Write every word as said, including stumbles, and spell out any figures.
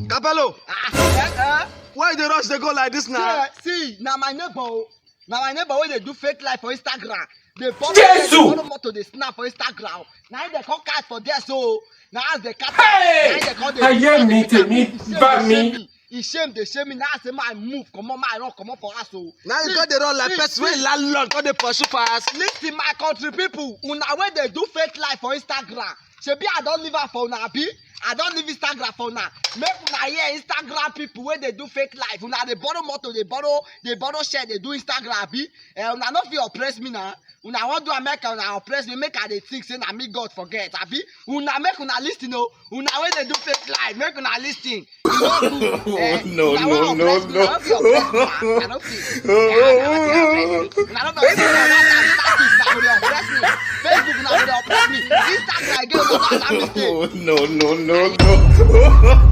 Capello, Ah, eh, eh. why you dey rush dey go like this now? See, see, na my neighbor o. Na my neighbor wey dey do fake life for Instagram. Dey borrow, Jesus! dey borrow motor dey snap for Instagram. Na him dey come catch for there so. Na as dey catch am. Hey! Na him dey come dey Ayé mi, dey tèmi shame, bá dey mi. shame me. He shame dey shame me. Na I say my move comot, my run comot for house o. Now you go dey run like person wey landlord go dey pursue for house. Listen, my country people, una wey dey do fake life for Instagram. Shebi I don leave am for una abi? I don leave Instagram for una. Make una hear Instagram people wey dey do fake life. Una dey borrow motor, dey borrow, dey borrow share, dey do Instagram abi? Eh, una no fit oppress me na. Una wan do America, una oppress me. Make I dey think say na me God forget abi? Una make una listen o. Una wey dey do fake life, make una listen. E no good. Eh, No, una no, wan no, oppress me, no. una no fit oppress me. I no fit. Eh, una no fit oppress me. Una no fit oppress me. Facebook na go dey oppress me. Instagram again, una no allow me stay. No, no, no, no.